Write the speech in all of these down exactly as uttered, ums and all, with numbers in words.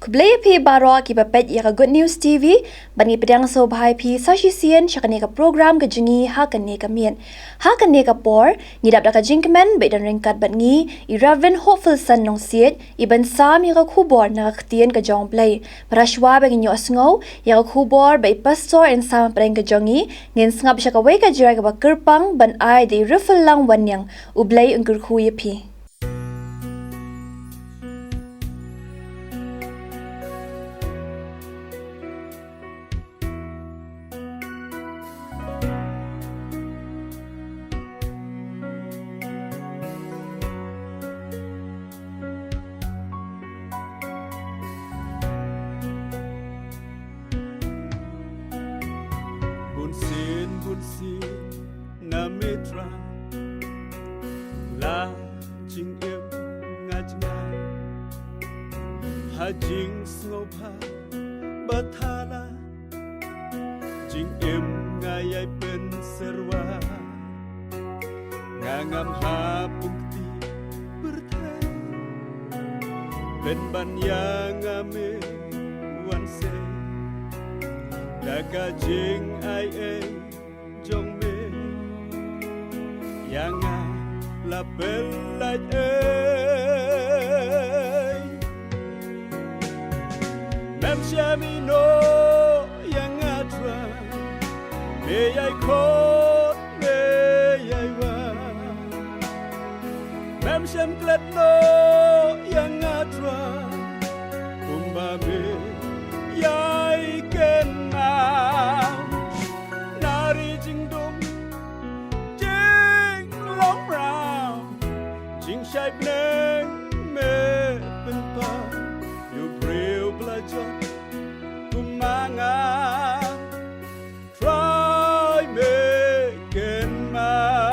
Khublei ïa phi baroh kiba peit ïa ka Good News T V, bad ngi pdiang sngewbha ïa phi sa shisien sha kane ka program ka jong ngi ha kane ka miet. Ha kane ka por, ngi dap da ka jingkmen ba i don ryngkat bad ngi, i Reverend Hopefulson Nongsiej, i ban sam ïa ka khubor na ka ktien ka jong U Blei. Bad hashwa ba ngin ïohsngew ïa ka khubor bad i Pastor Insamhpdeng ka jong ngi, ngin sngap sha kawei ka jingrwai kaba kyrpang ban ai da i Riffyllang Wanniang. U Blei un kyrkhu ïa phi. Bunsien, bunsien, na me Trai, la jingim nga jngai ha jingsngewbha ba thala, jingim nga ïai pynsyrwa. Nga ngam ha pung kti pyrthei, pynban ïa nga me wan sei da ka jingaiei jong me. Ïa nga la pynlait ei. Mem shym ïehnoh ïa nga Trai, me ïai khot, me ïai wad. Mem shym klet noh ïa nga Trai, kumba me ïai kynmaw. Na ri jingdum, jinglong raw, jingshai bneng me pynpaw. Ïa u briew ba la jot kum ma nga, Trai me kynmaw.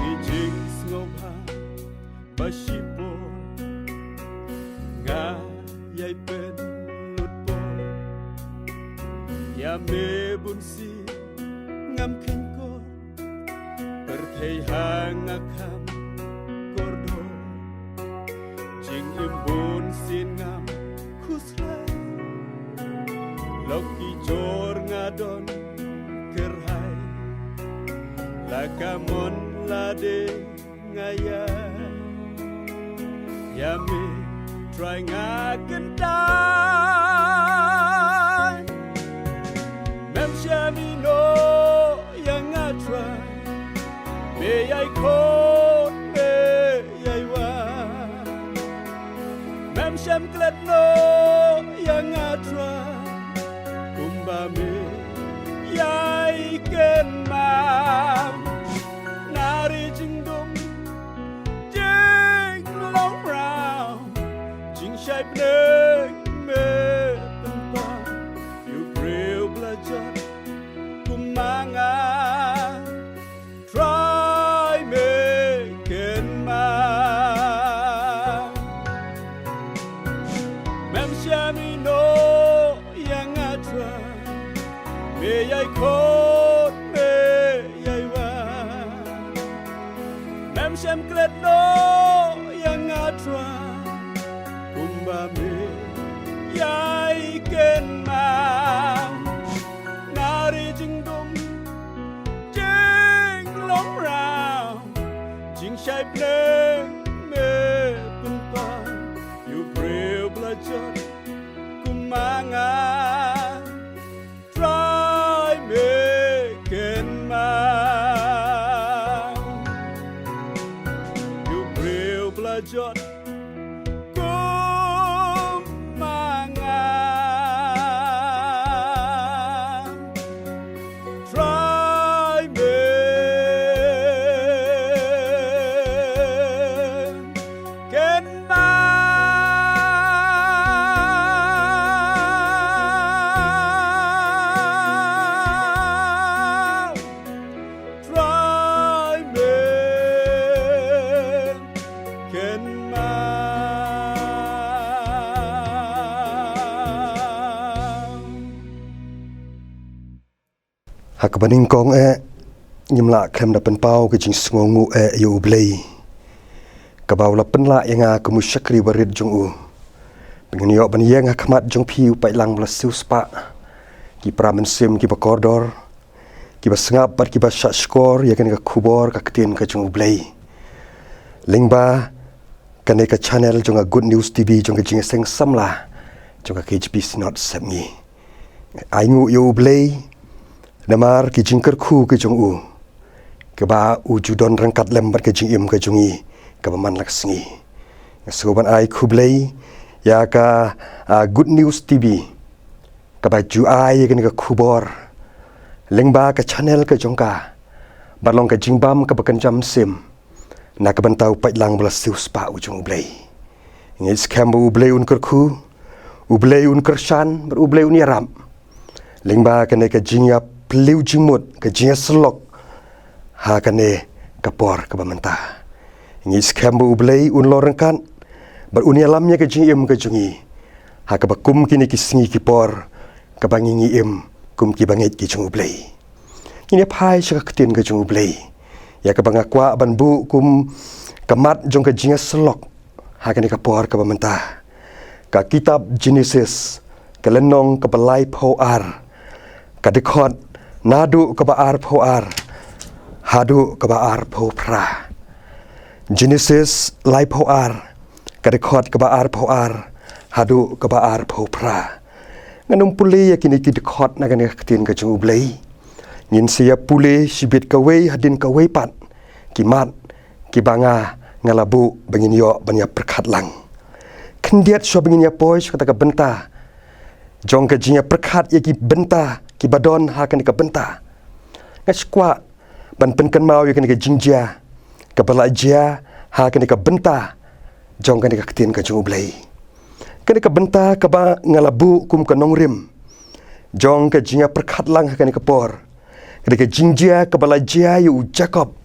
Ki jingsngewbha ba shipor nga ïai pynlut por. Ïa me bunsien ngam kheiñ kor, pyrthei ha nga kham kordor. Jingim bunsien ngam khuslai, lok ki jor nga don kyrhai. La ka mon lade nga ïa, ïa me Trai nga kyntait. Mem shym ïehnoh ïa nga Trai, me ïai khot, me ïai wad. Mem shym klet noh ïa nga Trai, kumba me ïai kynmaw. Na ri jingdum, jinglong raw, jingshai bneng me pynpaw. Ïa u briew ba la jot kum ma nga, Trai me kynmaw. Mem shym ïehnoh ïa nga Trai, me ïai khot, me ïai wad. Mem shym klet noh ïa nga Trai, kumba me ïai kynmaw. Na ri jingdum, jinglong raw, jingshai bneng me pynpaw. Ïa u briew ba la jot kum ma nga, Trai me kynmaw. Ïa u briew ba la jot kum ma nga, Trai me kynmaw. Trai me kynmaw. Ha kaba nyngkong eh, ngim lah khlem da pynpaw ka jingsngewnguh eh ïa U Blei. Kaba u la pynlah ïa nga kum u shakri barit jong u, ba ngin ïoh ban ïeng ha khmat jong phi u paidlang ba la siewspah. Ki para mynsiem kiba kordor, kiba sngap bad kiba shahshkor ïa kane ka khubor ka ktien ka jong U Blei lyngba kane ka channel jong ka Good News T V jong ka jingïaseng samla jong ka K H P Synod Sepngi. Ai nguh ïa U Blei namar ki jingkyrkhu ki jong u, kaba u ju don ryngkat lem bad ka jingim ka jong ngi kaba man la ka sngi. Nga sngewbha ban ai khublei ïa ka, ah, Good News T V kaba ju ai ïa kane ka khubor lyngba ka channel ka jong ka, ba long ka jingbam kaba kynja mynsiem na ka bynta u paidlang ba la siewspah u jong U Blei. Ngi skhem ba U Blei un kyrkhu, U Blei un kyrshan bad U Blei un ïarap lyngba kane ka jingïapylliew jingmut, ka jingïasyllok ha kane ka por kaba mynta. Ngi skhem ba U Blei un long ryngkat bad un ïalam ïa ka jingim ka jong ngi ha kaba kum kine ki sngi ki por kaba ngi, ngi im kum kiba ngeit ki jong U Blei. Ngin ïa phai sha ka ktien ka jong U Blei, ïa kaba nga kwah ban buh kum ka mat jong ka jingïasyllok ha kane ka por kaba mynta. Ka kitab Genesis, ka lynnong kaba laiphew ar, ka dkhot naduh kaba arphew ar haduh kaba arphew phra. Genesis laiphew ar, ka dkhot kaba arphew ar haduh kaba arphew phra. Ngan ym pule ïa kine ki dkhot na kane ka ktien ka jong U Blei. Ngin sa ïa pule shibit kawei hadien kawei pat ki mat kiba nga, nga la buh ba ngin ïoh ban ïa pyrkhat lang. Khyndiat shuwa ba ngin ïa poi sha kata ka bynta jong ka jingïapyrkhat ïa ki bynta kiba don ha kane ka bynta, nga sngewkwah ban pynkynmaw ïa kane ka jingjia kaba la jia ha kane ka bynta jong kane ka ktien ka jong U Blei. Kane ka bynta kaba nga la buh kum ka nongrim jong ka jingïapyrkhat lang ha kane ka por, kane ka jingjia kaba la jia ïa u Jakob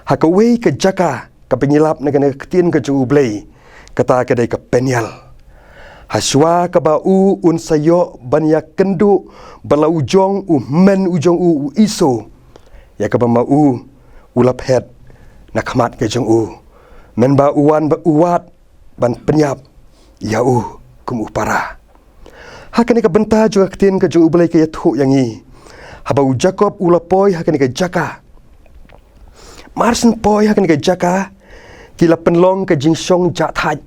ha kawei ka jaka kaba ngi lap na kane ka ktien ka jong U Blei, kata ka dei ka Peniel. Hashuwa kaba u un sa ïoh ban ïakynduh bad la u jong u hynmen u jong u, u Esau, ïa kaba ma u u la phet na khmat ka jong u, mynba u wan ba u wad ban pynïap ïa u kum u para. Ha kane ka bynta jong ka ktien ka jong U Blei ka ïathuh ïa ngi, haba u Jakob u la poi ha kane ka jaka, mar syn poi ha kane ka jaka, ki la pynlong ka jingshong jahthait.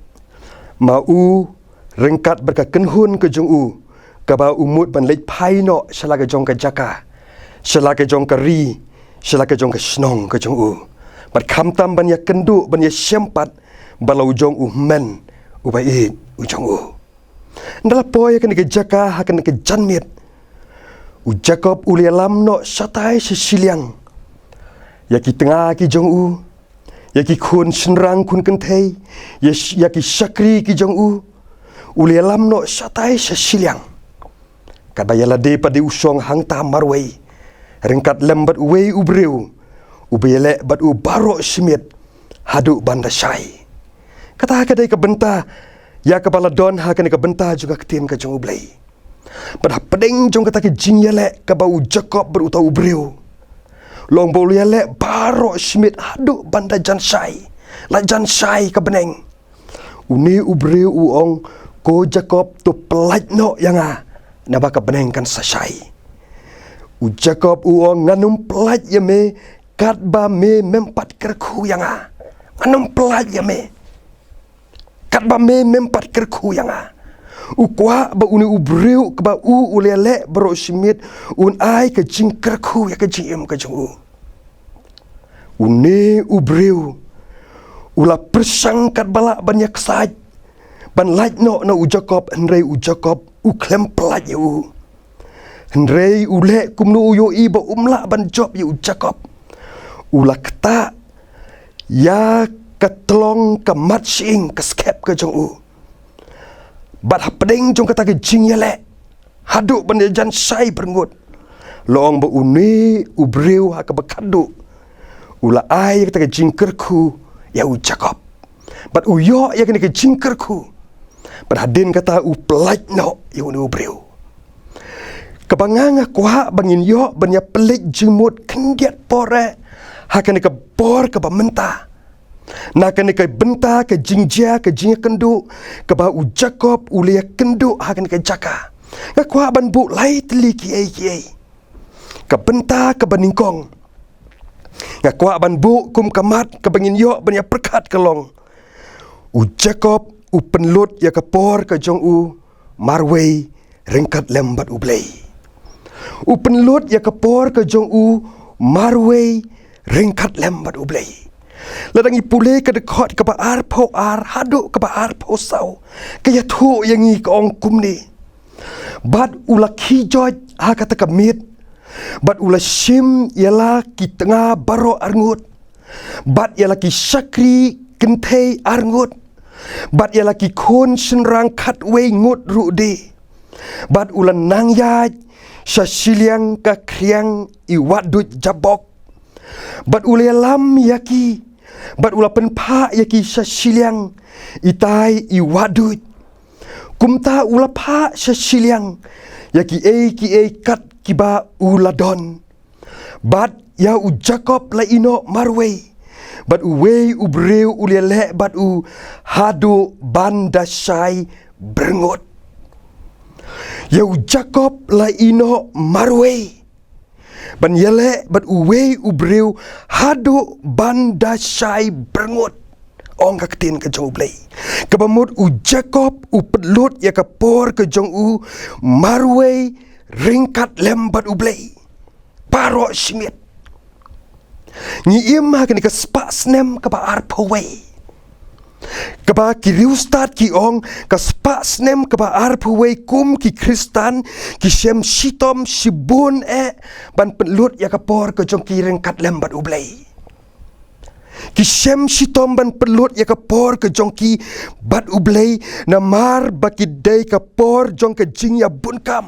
Ma u ryngkat bad ka kynhun ka jong u, kaba u mut ban leit phai noh sha la ka jong ka jaka, sha la ka jong ka ri, sha la ka jong ka shnong ka jong u, bad khamtam ban ïakynduh ban ïashem pat bad la u jong u hynmen uba ïeit u jong u. Ynda la poi ha kane ka jaka ha kane ka janmiet, u Jakob u la ïalam noh shatai sha shiliang ïa ki tnga ki jong u, ïa ki khun shynrang khun kynthei, ïa sh-, ïa ki shakri ki jong u, u la ïalam noh shatai sha shiliang. Katba ïa lade pat de u shong hangta marwei ryngkat lem bad uwei u briew uba ïaleh bad u baroh shimiet haduh ban da shai. Kata ka dei ka bynta ïa kaba la don ha kane ka bynta jong ka ktien ka jong U Blei. Bad hapdeng jong kata ka jingïaleh kaba u Jakob bad uta u briew, long ba u la ïaleh baroh shimiet haduh ban da jan shai, la jan shai ka bneng. Une u briew u ong, "Ko Jakob, to pyllait noh ïa nga, naba ka bneng kan sa shai." U Jakob u ong, "Ngan ym pyllait ïa me katba me mem pat kyrkhu ïa nga. Ngan ym pyllait ïa me katba me mem pat kyrkhu ïa nga." U kwah ba une u briew kaba u u la ïaleh baroh shimiet un ai ka jingkyrkhu ïa ka jingim ka jong u. Une u briew u la pyrshang katba lah ban ïaksaid ban lait noh na u Jakob, hynrei u Jakob u khlem pyllait ïa u. Hynrei u leh kumno u ïohi ba um lah ban jop ïa u Jakob? U la ktah ïa ka tlong ka mat shyieng ka skep ka jong u. Bad hapdeng jong kata ka jingïaleh haduh ban da jan shai byrngut, long ba une u briew ha kaba khatduh u la ai ïa kata ka jingkyrkhu ïa u Jakob. Bad u ïoh ïa kane ka jingkyrkhu. Bad hadien kata u pyllait noh ïa une u briew. Kaba nga nga kwah ba ngin ïoh ban ïa pynleit jingmut khyndiat por eh ha kane ka por kaba mynta. Na kane ka bynta ka jingjia ka jingïakynduh kaba u Jakob u la ïakynduh ha kane ka jaka, nga kwah ban buh lai tylli kiei kiei. Ka bynta kaba nyngkong nga kwah ban buh kum ka mat kaba ngin ïoh ban ïapyrkhat ka long, u Jakob u pynlut ïa ka por ka jong u marwei ryngkat lem bad U Blei. U pynlut ïa ka por ka jong u marwei ryngkat lem bad U Blei. Lada ngi pule ka dkhot kaba arphew ar haduh kaba arphew saw, ka ïathuh ïa ngi, ka ong kumne: Bad u la khie joit ha kata ka miet, bad u la shim ïa la ki tnga baroh arngut, bad ïa la ki shakri kynthei arngut, bad ïa la ki khun shynrang khatwei ngut ruh de. Bad u la nang ïaid sha shiliang ka khriang i wahduid Jabok, bad u la ïalam ïa ki, bad u la pynphah ïa ki sha shiliang itai i wahduid. Kumta u la phah sha shiliang ïa kiei kiei kat kiba u la don. Bad ïa u Jakob la ïehnoh marwei, bad uwei u briew u la ïaleh bad u haduh ban da shai byrngut. Ïa u Jakob la ïehnoh marwei ban ïaleh bad uwei u briew haduh ban da shai byrngut, ong ka ktien ka jong U Blei. Kaba mut u Jakob u pynlut ïa ka por ka jong u marwei ryngkat lem bad U Blei baroh shi miet. Ngi im ha kane ka spah snem kaba arphew wei, kaba ki riewstad ki ong ka spah snem kaba arphew wei. Kum ki Khristan ki shem shitom shibun eh ban pynlut ïa ka por ka jong ki ryngkat lem bad U Blei. Ki shem shitom ban pynlut ïa ka por ka jong ki bad U Blei, namar ba ki dei ka por jong ka jingïabunkam.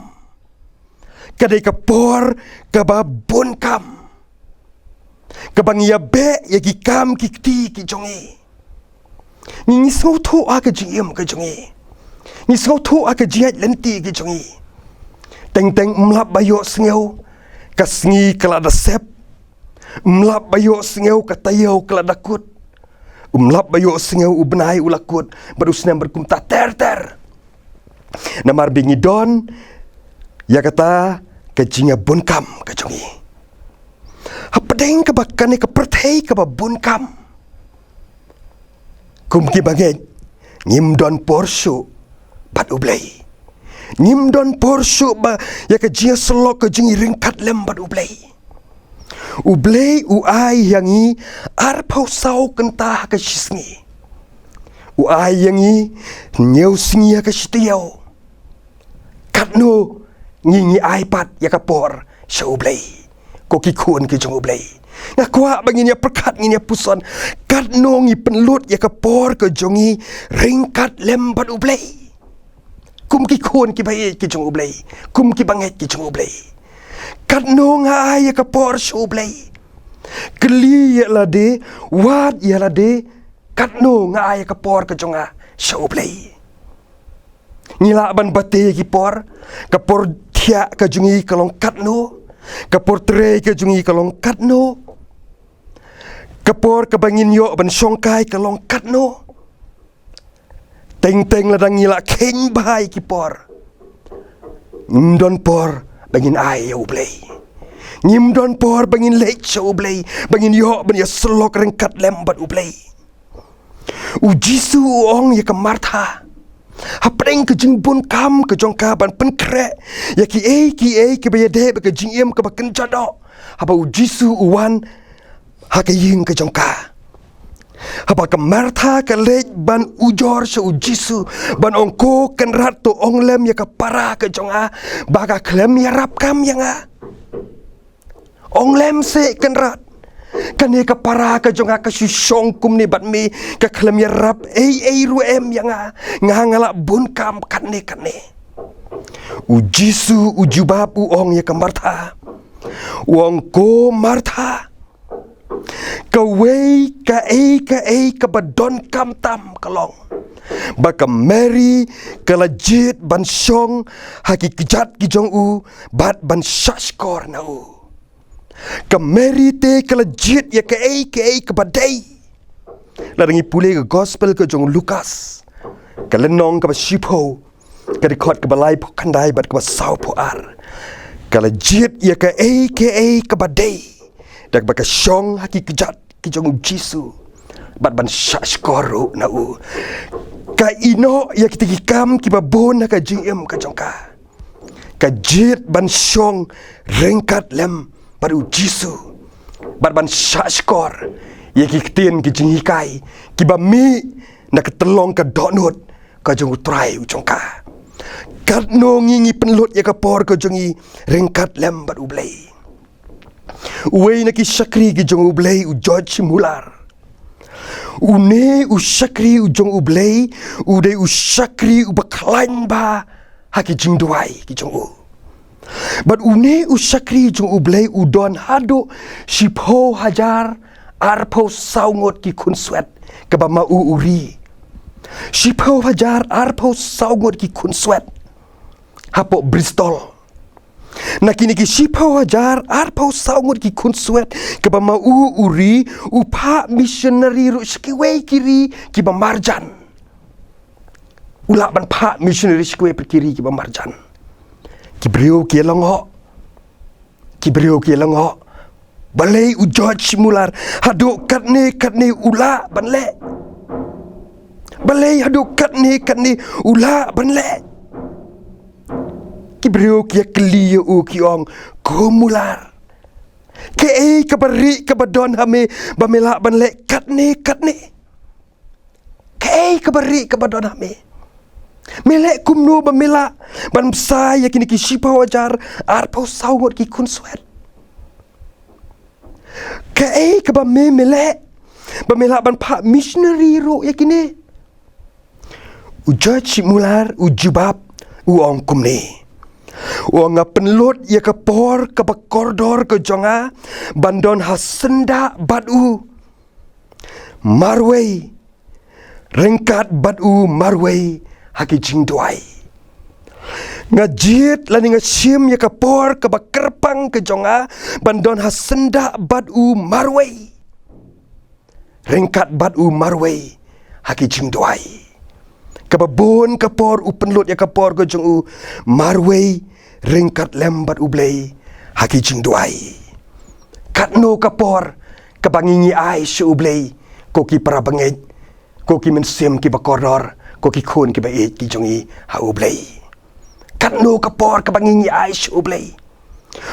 Ka dei ka por kaba bunkam, kaba ngi ïabeh ïa ki kam ki kti ki jong ngi. Ngi, ngi sngewthuh ha ka jingim ka jong ngi, ngi sngewthuh ha ka jingïaid lynti ka jong ngi. Teng teng ym lap ba ïohsngew ka sngi ka la da sep, ym lap ba ïohsngew ka taïew ka la da kut, ym lap ba ïohsngew u bnai u la kut bad u snem bad kumta ter ter. Namar ba ngi don ïa kata ka jingïabunkam ka jong ngi. Hapdeng kaba kane ka pyrthei kaba bunkam, kum ki bangeit, ngim don por shuh bad U Blei. Ngim don por shuh ba ïa ka jingïasyllok ka jong ngi ryngkat lem bad U Blei. U Blei u ai ïa ngi arphew saw kynta ha ka shi sngi. U ai ïa ngi hynñiew sngi ha ka shi taïew. Katno ngi, ngi ai pat ïa ka por sha U Blei? Ko ki khun ki jong U Blei, nga kwah ba ngin ïa pyrkhat, ngin ïa puson. Katno ngi pynlut ïa ka por ka jong ngi ryngkat lem bad U Blei? Kum ki khun ki baieit ki jong U Blei, kum ki bangeit ki jong U Blei, katno nga ai ïa ka por sha U Blei? Kylli ïa lade, wad ïa lade, katno nga ai ïa ka por ka jong nga sha U Blei? Ngi lah ban bate ïa ki por. Ka por thiah ka jong ngi ka long katno? Ka por trei ka jong ngi ka long katno? Ka por kaba ngin ïoh ban shongkai ka long katno? Teng teng lada ngi la kheiñ bha ïa ki por, ngim don por ba ngin ai ïa U Blei. Ngim don por ba ngin leit sha U Blei, ba ngin ïoh ban ïasyllok ryngkat lem bad U Blei. U Jisu u ong ïa ka Martha, hapdeng ka jingbunkam ka jong ka ban pynkhreh ïa kiei kiei kiba ïadei bad ka jingim kaba kynja doh, haba u Jisu u wan ha ka ïing ka jong ka. Haba ka Martha ka leit ban ujor sha u Jisu, ban ong, "Ko Kynrad, to ong lem ïa ka para ka jong nga ba ka khlem ïarap kam ïa nga. Ong lem seh Kynrad, kane ka para ka jong nga ka shu shong kumne bad me, ka khlem ïarap ei ei ruh em ïa nga. Nga, nga lah bunkam katne katne." U Jisu u jubab u ong ïa ka Martha, u ong, "Ko Martha, kawei kaei kaei kaba donkam tam ka long ba ka Mary ka la jied ban shong ha ki kjat ki jong u bad ban shahshkor na u. Ka Mary te ka la jied ïa kaei kaei kaba dei. Lada ngi pule ka gospel ka jong u Lukas, ka lynnong kaba shiphew, ka dkhot kaba laiphew khyndai bad kaba sawphew ar. Ka la jied ïa kaei kaei kaba dei da kaba ka shong ha ki kjat ki jong u Jisu, bad ban shahshkor ruh na u. Ka ïehnoh ïa kita ki kam kiba bun ha ka jingim ka jong ka. Ka jied ban shong ryngkat lem bad u Jisu, bad ban shahshkor ïa ki ktien ki jinghikai kiba mih na ka tyllong ka dohnud ka jong u Trai u jong ka. Katno ngi ngi pynlut ïa ka por ka jong ngi ryngkat lem bad u Blei? Uwei na ki shakri ki jong u Blei, u George Muller. Une u shakri u jong u Blei u dei u shakri uba khlaiñ bha ha ki jingduwai ki jong u. Bad une u shakri jong u Blei u don haduh shiphew hajar arphew saw ngut ki khunswet kaba ma u u ri. Shiphew hajar arphew saw ngut ki khunswet hapoh Bristol. Na kine ki shiphew hajar arphew saw ngut ki khunswet kaba ma u u ri, u phah missionary ruh sha kiwei ki ri kiba marjan. U lah ban phah missionary sha kiwei pat ki ri kiba marjan. Ki briew ki lyngngoh. Ki briew ki lyngngoh. Balei u George Muller haduh katne katne u lah ban leh? Balei haduh katne katne u lah ban leh? Ki briew ki ïakylli ïa u, ki ong, ko Muller, kaei kaba rieh kaba don ha me ba me lah ban leh katne katne? Kaei kaba rieh kaba don ha me? Me leh kumno ba me lah ban bsa ïa kine ki shiphew hajar arphew saw ngut ki khunswet? Kaei kaba me me leh ba me lah ban phah missionary ruh ïa kine? U George Muller u jubab, u ong kumne. U ong, nga pynlut ïa ka por kaba kordor ka jong nga ban don ha syndah bad u marwei, ryngkat bad u marwei ha ki jingduwai. Nga jied lane nga shim ïa ka por kaba kyrpang ka jong nga ban don ha syndah bad u marwei, ryngkat bad u marwei ha ki jingduwai. Kaba bun ka por u pynlut ïa ka por ka jong u marwei ryngkat lem bad u Blei ha ki jingduwai. Katno ka por kaba ngi ngi ai sha u Blei, ko ki para bangeit, ko ki mynsiem kiba kordor, ko ki khun kiba ïeit ki jong ngi ha u Blei? Katno ka por kaba ngi ngi ai sha u Blei?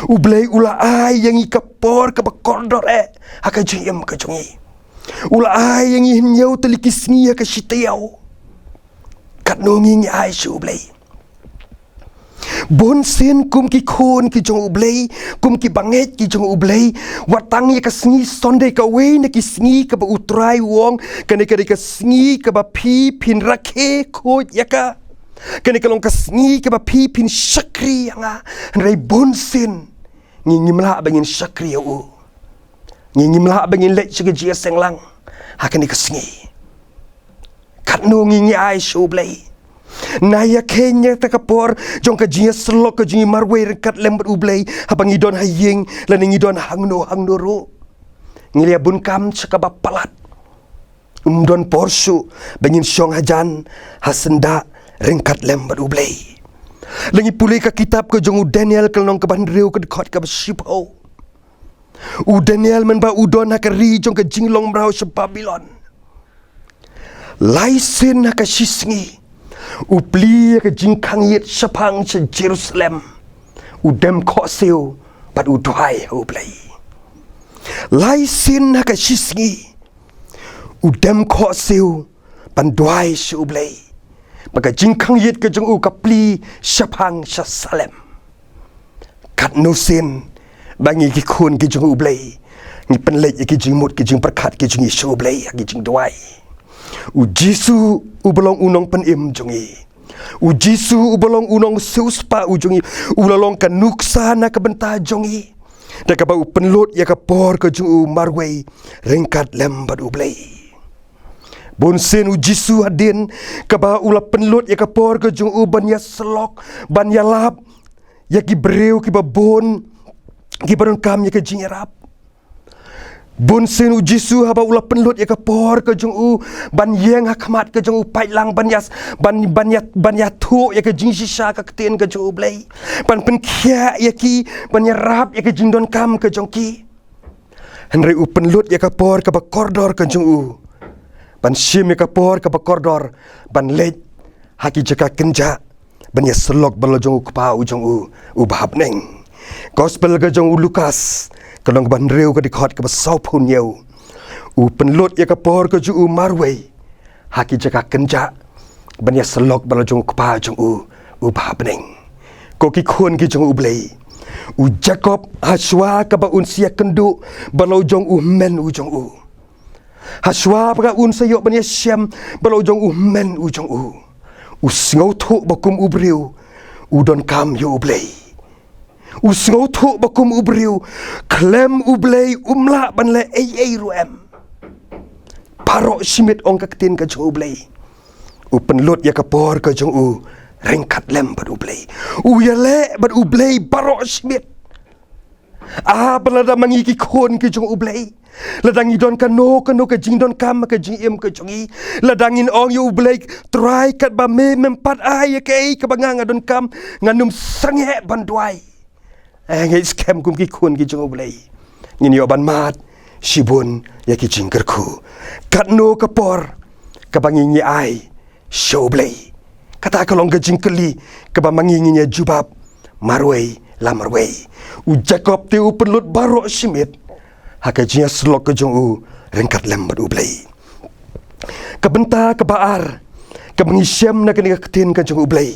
U Blei u la ai ïa ngi ka por kaba kordor eh ha ka jingim ka jong ngi. U la ai ïa ngi hynñiew tylli ki sngi ha ka shi taïew. Katno ngi ngi ai sha u Blei? Bun sien kum ki khun ki jong u Blei, kum ki bangeit ki jong u Blei, wat tang ïa ka sngi Sunday, kawei na ki sngi kaba u Trai u ong, kane ka dei ka sngi kaba phi phin rakhe khuid ïa ka. Kane ka long ka sngi kaba phi phin shakri ïa nga. Hynrei bun sien ngi ngim lah ba ngin shakri ïa u. Ngi ngim lah ba ngin leit sha ka jingïaseng lang ha kane ka sngi. Katno ngi ngi ai sha u Blei? Nai ïa khein ïa kata ka por jong ka jingïasyllok ka jong ngi marwei ryngkat lem bad u Blei, haba ngi don ha ïing lane ngi don hangno hangno ruh. Ngi la ïa bun kam sha kaba palat. Ym don por shuh ba ngin shong hajan ha syndah ryngkat lem bad u Blei. Lada ngi pule ka kitab ka jong u Daniel, ka lynnong kaba hynriew, ka dkhot kaba shiphew. U Daniel mynba u don ha ka ri jong ka jinglong mraw sha Babilon, lai sien ha ka shi sngi u plie ïa ka jingkhang ïit shaphang sha Jerusalem. U dem khohsiew bad u duwai ha u Blei. Lai sien ha ka shi sngi u dem khohsiew ban duwai sha u Blei ba ka jingkhang ïit ka jong u ka plie shaphang sha Salem. Katno sien ba ngi ki khun ki jong u Blei ngi pynleit ïa ki jingmut ki jingpyrkhat ki jong ngi sha u Blei ha ki jingduwai? U Jisu uba long u nongpynim jong ngi, u Jisu uba long u nongsiewspah u jong ngi, u la long ka nuksa na ka bynta jong ngi da kaba u pynlut ïa ka por ka jong u marwei ryngkat lem bad u Blei. Bun sien u Jisu hadien kaba u la pynlut ïa ka por ka jong u ban ïasyllok, ban ïalap ïa ki briew kiba bun kiba donkam ïa ka jingïarap. Bun sien u Jisu haba u la pynlut ïa ka por ka jong u ban ïeng ha khmat ka jong u paidlang ban ïa, ban, ban ïa, ban ïathuh ïa ka jingshisha ka ktien ka jong u Blei. Ban pynkhiah ïa ki, ban ïarap ïa ka jingdonkam ka jong ki. Hynrei u pynlut ïa ka por kaba kordor ka jong u ban shim ïa ka por kaba kordor ban leit ha ki jaka kynjah ban ïasyllok bad la jong u Kpa u jong u uba ha bneng. Gospel ka jong u Lukas, ka lynnong kaba hynriew, ka dkhot kaba sawphew hynñiew. U pynlut ïa ka por ka jong u marwei ha ki jaka kynjah ban ïasyllok bad la jong u Kpa jong u uba ha bneng. Ko ki khun ki jong u Blei, u Jakob, hashwa kaba un sa ïakynduh bad la jong u hynmen u jong u, hashwa ba un sa ïoh ban ïashem bad la jong u hynmen u jong u, u sngewthuh ba kum u briew u donkam ïa u Blei. U sngewthuh ba kum u briew khlem u Blei um lah ban leh ei ei ruh em. Baroh shi miet, ong ka ktien ka jong u Blei, u pynlut ïa ka por ka jong u ryngkat lem bad u Blei. U ïaleh bad u Blei baroh shi miet. Ah, ba lada ma ngi ki khun ki jong u Blei, lada ngi don kano kano ka jingdonkam ka jingim ka jong ngi, lada ngin ong ïa u Blei, Trai, katba me mem pat ai ïa kaei kaba nga nga donkam, ngan ym sangeh ban duwai. Eh, ngi skhem kum ki khun ki jong u Blei, ngin ïoh ban mad shibun ïa ki jingkyrkhu. Katno ka por kaba ngi ngi ai sha u Blei? Kata ka long ka jingkylli kaba ma ngi ngin ïa jubab marwei la marwei. U Jakob te u pynlut baroh shi miet ha ka jingïasyllok ka jong u ryngkat lem bad u Blei. Ka bynta kaba ar kaba ngi shem na kane ka ktien ka jong u Blei,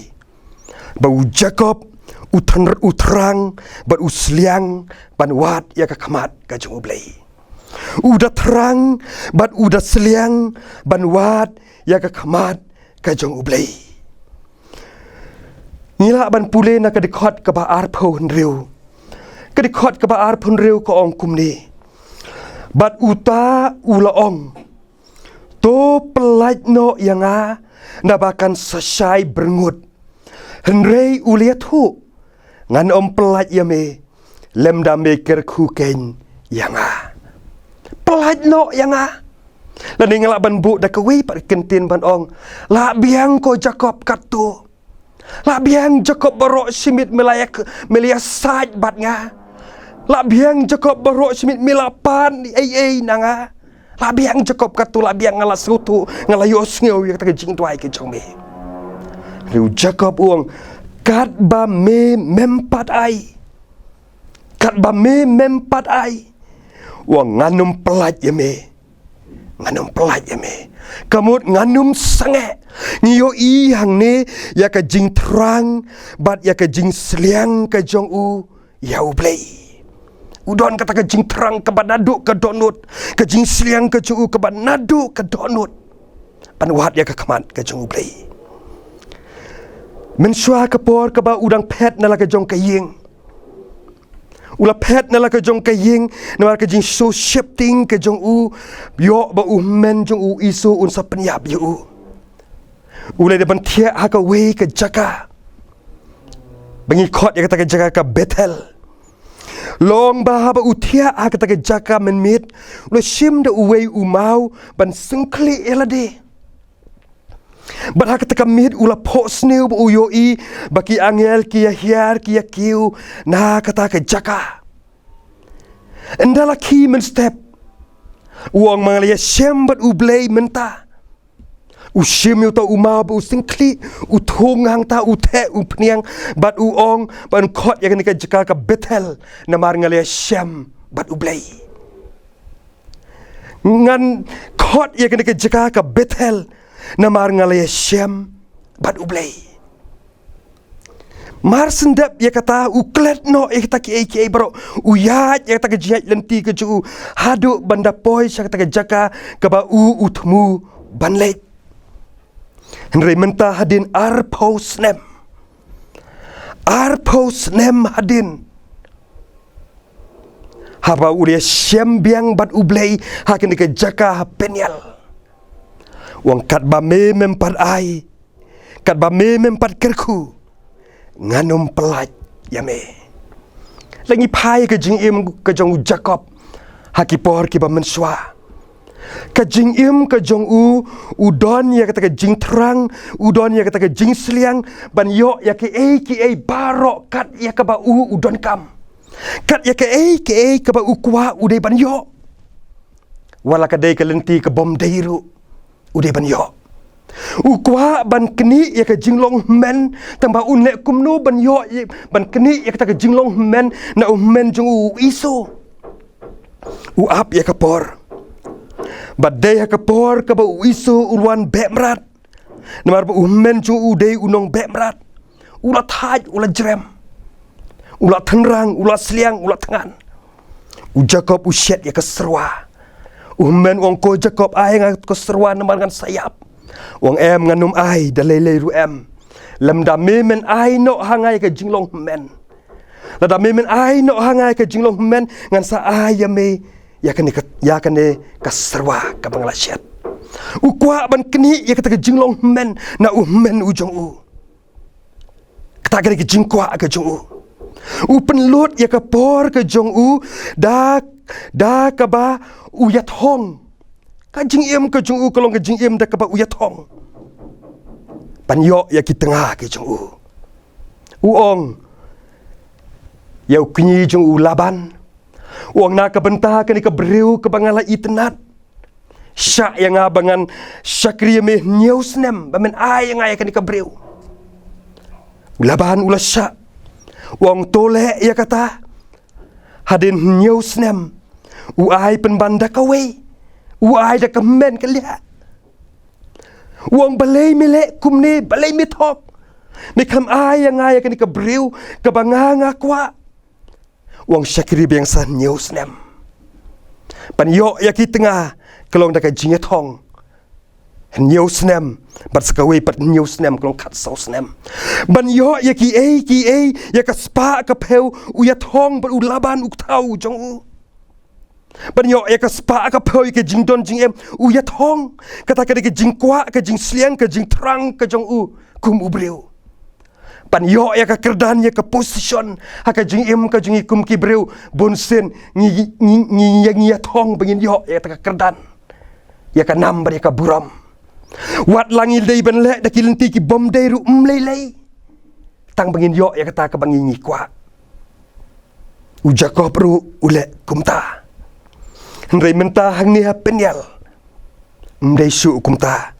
ba u Jakob u than-, u thrang bad u sliang ban wad ïa ka khmat ka jong u Blei. U da thrang bad u da sliang ban wad ïa ka khmat ka jong u Blei. Ngi lah ban pule na ka dkhot kaba arphew hynriew. Ka dkhot kaba arphew hynriew ka ong kumne: Bad uta u la ong, to pyllait noh ïa nga, naba kan sa shai byrngut. Hynrei u la ïathuh, ngan ym pyllait ïa me lymda me kyrkhu keiñ ïa nga. Pyllait noh ïa nga. Lane nga lah ban buh da kawei pat ka kyntien ban ong, lah biang ko Jakob katto. Lah biang Jakob, baroh shi miet me la ïa, me la ïasaid bad nga. Lah biang Jakob, baroh shi miet me la pan ei ei na nga. Lah biang Jakob katto, lah biang, nga la sngewthuh, nga la ïohsngew ïa kata ka jingduwai ka jong me. Hynrei u Jakob u ong, katba me mem pat ai. Katba me mem pat ai. U ong, ngan ym pyllait ïa me. Ngan ym pyllait ïa me. Ka mut ngan ym sangeh. Ngi ïohi hangne ïa ka jingthrang bad ïa ka jingsliang ka jong u ïa u Blei. U don kata ka jingthrang kaba naduh ka dohnud, ka jingsliang ka jong u kaba naduh ka dohnud ban wad ïa ka khmat ka jong u Blei. Mynshuwa ka por kaba u dang phet na la ka jong ka ïing, u la phet na la ka jong ka ïing namar ka jingsngew sheptieng ka jong u, ïoh ba u hynmen jong u Esau un sa pynïap ïa u. U la dei ban thiah ha kawei ka jaka ba ngi khot ïa kata ka jaka ka Bethel. Long ba haba u thiah ha kata ka jaka mynmiet, u la shim da uwei u maw ban syngkhlieh ïa lade. Bad ha kata ka miet u la phohsniew ba u ïohi ba ki angel ki ïa hiar ki ïa kiew na kata ka jaka. Ynda la khie mynstep, u ong, ma nga la ïashem bad u Blei mynta. U shim ïa uta u maw bad u syngkhlieh, u thung hangta, u theh u phniang, bad u ong, ban khot ïa kane ka jaka ka Bethel, namar nga la ïashem bad u Blei. Ngan khot ïa kane ka jaka ka Bethel, namar nga la ïashem bad u Blei. Mar shen dep ïa kata, u klet noh ïa kita kiei kiei baroh, u ïaid ïa kata ka jingïaid lynti ka jong u, haduh ban da poi sha kata ka jaka kaba u u thmu ban leit. Hynrei mynta hadien arphew snem, arphew snem hadien, haba u la ïashem biang bad u Blei ha kane ka jaka ha Peniel, u ong, katba me mem pat ai, katba me mem pat kyrkhu, ngan ym pyllait ïa me. Lada ngi phai ka jingim ka jong u Jakob Ha ki por kiba mynshuwa, ka jingim ka jong u, u don ïa kata ka jingthrang, u don ïa kata ka jingsliang ban ïoh ïa kiei kiei baroh kat ïa kaba u u donkam, kat ïa kiei kiei kaba u kwah u dei ban ïoh. Wat la ka dei ka lynti ka bym dei ruh, u dei ban ïoh. U kwah ban knieh ïa ka jinglong hynmen, tangba un leh kumno ban ïoh ïa, ban knieh ïa kata ka jinglong hynmen na u hynmen jong u, u Esau. U ap ïa ka por. Bad dei ha ka por kaba u Esau u wan beh mrad. Namar ba u hynmen jong u dei u nongbeh mrad. U la thait, u la jrem. U la tynrang, u la sliang, u la thngan. U Jakob u shet ïa ka syrwa. U hynmen u ong, "Ko Jakob, ai nga ka syrwa namar ngan sa ïap." U ong, "Em, ngan ym ai da lei lei ruh em. Lymda me men ai noh ha nga ïa ka jinglong hynmen. Lada me men ai noh ha nga ïa ka jinglong hynmen, ngan sa ai ïa me ïa kane ka, ïa kane ka syrwa kaba nga la shet." U kwah ban knieh ïa kata ka jinglong hynmen na u hynmen u jong u. Kata ka dei ka jingkwah ka jong u. U pynlut ïa ka por ka jong u da, da kaba u ïathong. Ka jingim ka jong u ka long ka jingim da kaba u ïathong ban ïoh ïa ki tnga ki jong u. U ong ïa u kñi jong u Laban, u ong, "Na ka bynta kane ka briew kaba nga la itynnad, shah ïa nga ba ngan shakri ïa me hynñiew snem, ba men ai ïa nga ïa kane ka briew." U Laban u la shah. U ong, "To leh ïa kata. Hadien hynñiew snem, u ai pynban da kawei, u ai da ka hynmen ka liah." U ong, "Balei me leh kumne, balei me thok? Me kham ai ïa nga ïa kane ka briew kaba nga nga kwah." U ong, "Shakri biang sa hynñiew snem ban ïoh ïa ki tnga, ka long da ka jingïathong hynñiew snem, bad sa kawei pat hynñiew snem, ka long khatsaw snem, ban ïoh ïa kiei kiei, ïa ka spah ka phew." U ïathong bad u Laban u kthaw jong u. Ban ïoh ïa ka spah ka phew, ïa ka jingdon jingem, u ïathong. Kata ka dei ka jingkwah, ka jingsliang, ka jingthrang ka jong u kum u briew. Ban ïoh ïa ka kyrdan, ïa ka position ha ka jingim ka jong ngi kum ki briew, bunsien ngi, ngi, ngi, ngi ïathong ba ngin ïoh ïa kata ka kyrdan, ïa ka nam bad ïa ka burom. Wat la ngi dei ban leh da ki lynti ki bym dei ruh, ym lei lei, tang ba ngin ïoh ïa kata kaba ngi ngi kwah. U Jakob ruh u leh kumta. Hynrei mynta hangne ha Peniel, ym dei shuh kumta.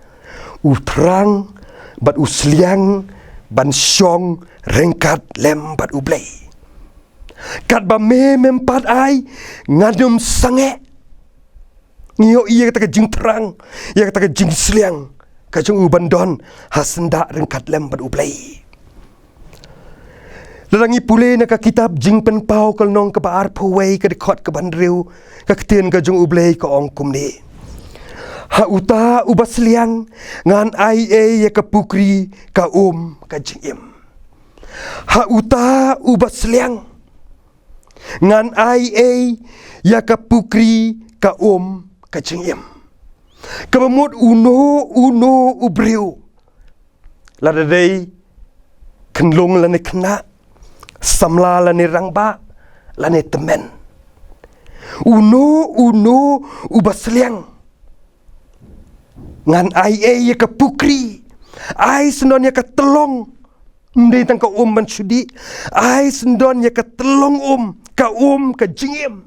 U thrang bad u sliang ban shong ryngkat lem bad U Blei. "Katba me mem pat ai, ngan ym sangeh." Ngi ïohi ïa kata ka jingthrang, ïa kata ka jingsliang ka jong u ban don ha syndah ryngkat lem bad U Blei. Lada ngi pule na ka kitab Jingpynpaw ka lynnong kaba arphew wei, ka dkhot kaba hynriew, ka ktien ka jong U Blei ka ong kumne: "Ha uta uba sliang ngan ai ei ïa ka pukri ka um ka jingim." Ha uta uba sliang ngan ai ei ïa ka pukri ka um ka jingim. Kaba mut uno uno u briew, lada dei khynlung lane khynnah, samla lane rangbah, lane tymmen, uno uno uba sliang ngan ai ei ïa ka pukri, ai syndon ïa ka tyllong, ym dei tang ka um ban shu dih, ai syndon ïa ka tyllong um, ka um ka jingim.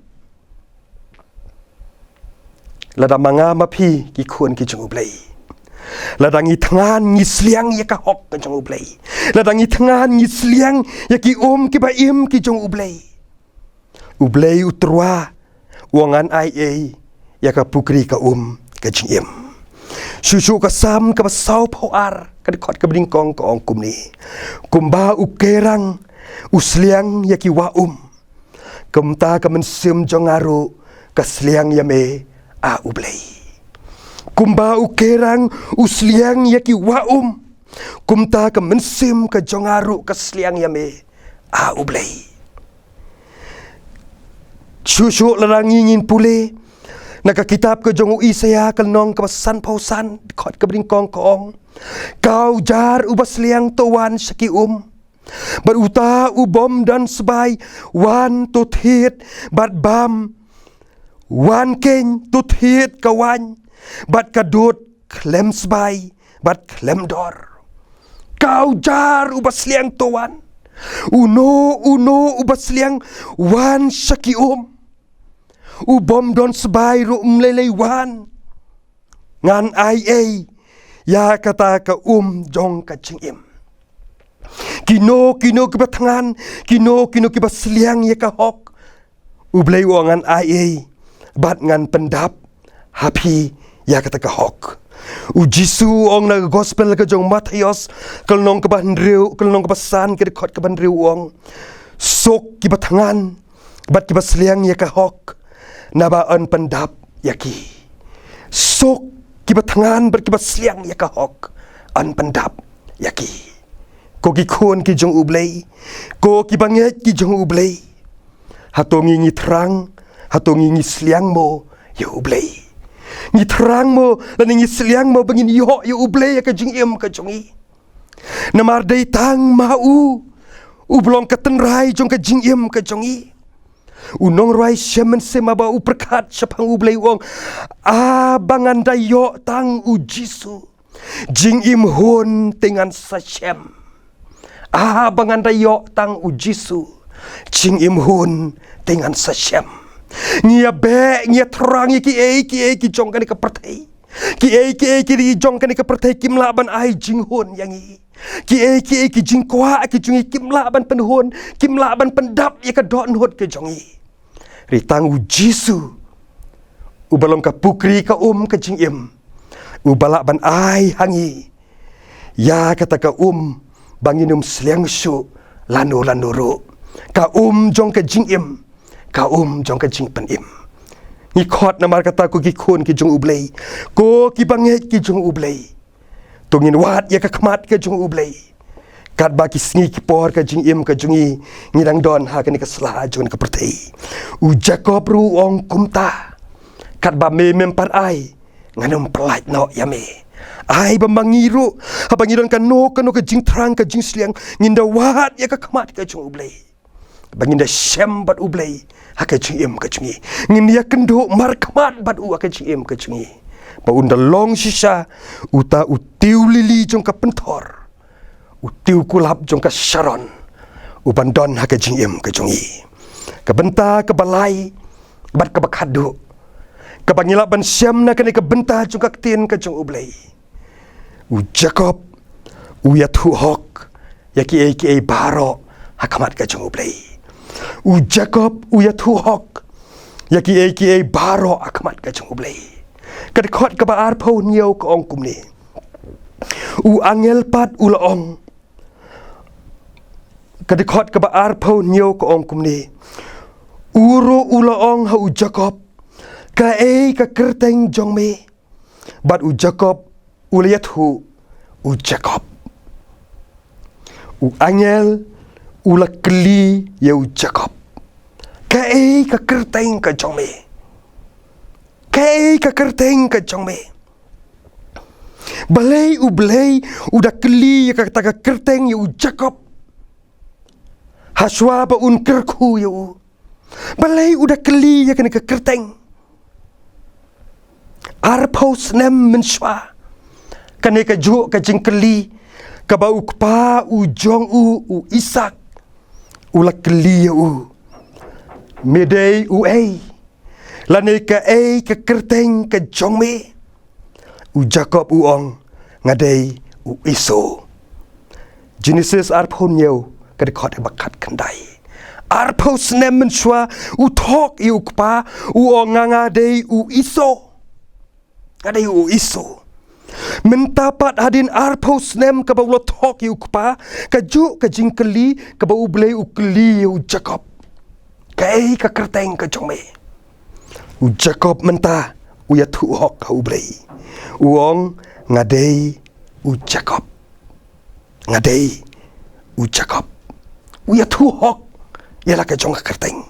Lada ma nga ma phi ki khun ki jong U Blei, lada ngi thngan ngi sliang ïa ka hok ka jong U Blei, lada ngi thngan ngi sliang ïa ki um kiba im ki jong U Blei, U Blei u tyrwa u ong ngan ai ei ïa ka pukri ka um ka jingim. Shuh shuh ka Salm kaba sawphew ar, ka dkhot kaba nyngkong ka ong kumne: "Kumba u kerang u sliang ïa ki wah um, kumta ka mynsiem jong nga ruh ka sliang ïa me, A U Blei." Kumba u kerang u sliang ïa ki wah um, kumta ka mynsiem ka jong nga ruh ka sliang ïa me, A U Blei. Shuh shuh lada ngi ngin pule na ka kitab ka jong u Isaïah ka lynnong kaba sanphew san, dkhot kaba nyngkong ka ong: "Ka ujar uba sliang to wan sha ki um, bad uta u bym don sbai wan to thied bad bam Wan keiñ, to thied ka waiñ bad ka dud khlem sbai bad khlem dor. Ka ujar uba sliang to wan. Uno uno uba sliang wan sha ki um. U bym don sbai ruh ym lei lei wan. Ngan ai ei ïa kata ka um jong ka jingim. Kino kino kiba thngan, kino kino kiba sliang ïa ka hok, U Blei u ong ngan ai ei bad ngan pyndap ha phi ïa kata ka hok. U Jisu u ong na ka gospel ka jong Mathaios, ka lynnong kaba hynriew, ka lynnong kaba san, ka dkhot kaba hynriew, u ong, suk kiba thngan bad kiba sliang ïa ka hok, naba yn pyndap ïa ki. Suk kiba thngan bad kiba sliang ïa ka hok, yn pyndap ïa ki. Ko ki khun ki jong U Blei, ko kiba ngeit ki jong U Blei, hato ngi ngi thrang, hato ngi ngi sliang mo ïa U Blei? Ngi thrang mo lane ngi sliang mo ba ngin ïoh ïa U Blei ïa ka jingim ka jong ngi? Namar dei tang ma u uba long ka tynrai jong ka jingim ka jong ngi. U nongrwai Salm, Salm ba u pyrkhat shaphang U Blei u ong, a ba ngan da ïoh tang U Jisu, jingim hun te ngan sa shem. A ba ngan da ïoh tang U Jisu, jingim hun te ngan sa shem. Ngi ïa beh, ngi ïa thrang ïa kiei kiei ki jong kane ka pyrthei. Kiei kiei ki ri jong kane ka pyrthei kim lah ban ai jinghun ïa ngi. Kiei kiei ki jingkwah ki jong ngi kim lah ban pynhun, kim lah ban pyndap ïa ka dohnud ka jong ngi. Hynrei tang U Jisu, uba long ka pukri ka um ka jingim, uba lah ban ai ha ngi ïa kata ka um ba ngin ym sliang shuh lano lano ruh. Ka um jong ka jingim, ka um jong ka jingpynim. Ngi khot namar kata, ko ki khun ki jong U Blei, ko kiba ngeit ki jong U Blei, to ngin wad ïa ka khmat ka jong U Blei. Katba ki sngi ki por ka jingim ka jong ngi, ngi dang don ha kane ka sla jong ka pyrthei. U Jakob ruh u ong kumta, katba me mem pat ai, ngan ym pyllait noh ïa me. Ai ba ma ngi ruh, haba ngi don kano kano ka jingthrang ka jingsliang, ngin da wad ïa ka khmat ka jong U Blei, ba ngin da shem bad U Blei ha ka jingim ka jong ngi. Ngin ïa kynduh markhmat bad u ha ka jingim ka jong ngi, ba un da long shisha uta u tiew lili jong ka pynthor, u tiew kulap jong ka Sharon, u ban don ha ka jingim ka jong ngi. Ka bynta kaba lai bad kaba khatduh kaba ngi lah ban shem na kane ka bynta jong ka ktien ka jong U Blei. U Jakob u ïathuh hok ïa kiei kiei baroh ha khmat ka jong U Blei. U Jakob u ïathuh hok ïa kiei kiei baroh ha khmat ka jong U Blei. Ka dkhot kaba arphew hynñiew ka ong kumne. U angel pat u la ong, ka dkhot kaba arphew hynñiew ka ong kumne. U ruh u la ong ha u Jakob, kaei ka kyrteng jong me? Bad u Jakob u la ïathuh, u Jakob. U angel u la kylli ïa u Jakob, kaei ka kyrteng ka jong me? Kaei ka kyrteng ka jong me? Balei U Blei u da kylli ïa kata ka kyrteng ïa u Jakob hashwa ba un kyrkhu ïa u? Balei u da kylli ïa kane ka kyrteng? Arphew snem mynshuwa, kane kajuh ka jingkylli kaba u kpa u jong u, u Isaak, u la kylli ïa u, me dei uei? Lane kaei ka kyrteng ka jong me? U Jakob u ong, nga dei u Esau. Jenesis arphew hynñiew, ka dkhot kaba khatkhyndai. Arphew snem mynshuwa u thok ïa u kpa, u ong, nga, nga dei u Esau. Nga dei u Esau. Mynta pat hadien arphew snem kaba u la thok ïa u kpa, kajuh ka jingkylli kaba U Blei u kylli ïa u Jakob, kaei ka kyrteng ka jong me? U Jakob mynta u ïathuh hok ha U Blei, u ong, nga dei u Jakob. Nga dei u Jakob. U ïathuh hok ïa la ka jong ka kyrteng.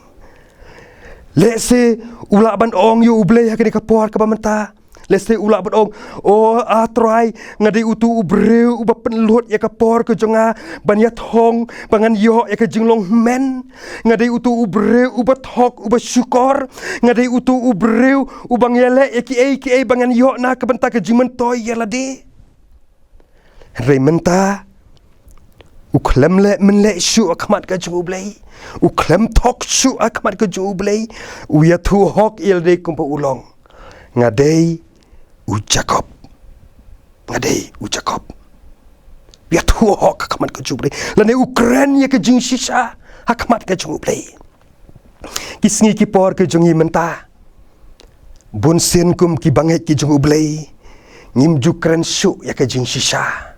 Lehse u lah ban ong ïa U Blei ha kane ka por kaba mynta, Lehse u lah ban ong, "O, ah Trai, nga dei utu u briew uba pynlut ïa ka por ka jong nga ban ïathong ba ngan ïoh ïa ka jinglong hynmen. Nga dei utu u briew uba thok, uba shukor. Nga dei utu u briew uba ngan ïaleh ïa kiei kiei ba ngan ïoh na ka bynta ka jingmyntoi ïa lade." Hynrei mynta u khlem leh mynleh shuh ha khmat ka jong U Blei, u khlem thok shuh ha khmat ka jong U Blei. U ïathuh hok ïa lade kumba u long, "Nga dei u Jakob. Nga dei u Jakob." U ïathuh hok ha khmat ka jong U Blei, lane u kren ïa ka jingshisha ha khmat ka jong U Blei. Ki sngi ki por ka jong ngi mynta, bunsien kum ki bangeit ki jong U Blei, ngim ju kren shuh ïa ka jingshisha.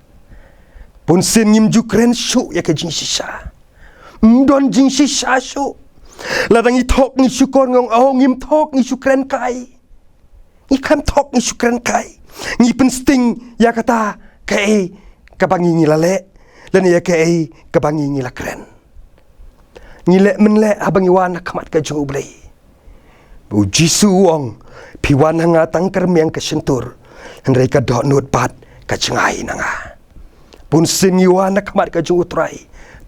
Bunsien ngim ju kren shuh ïa ka jingshisha. Ym don jingshisha shuh. Lada ngi thok ngi shukor, ngi ong, "O, ngim thok ngi shu kren kai. Ngi khlem thok ngi shu kren kai." Ngi pynsting ïa kata kaei kaba ngi ngi la leh, lane ïa kaei kaba ngi ngi la kren. Ngi leh mynleh haba ngi wan ha khmat ka jong U Blei. U Jisu u ong, "Phi wan ha nga tang ka rmiang ka shyntur, hynrei ka dohnud pat ka jngai na nga." Bunsien ngi wan ha khmat ka jong U Trai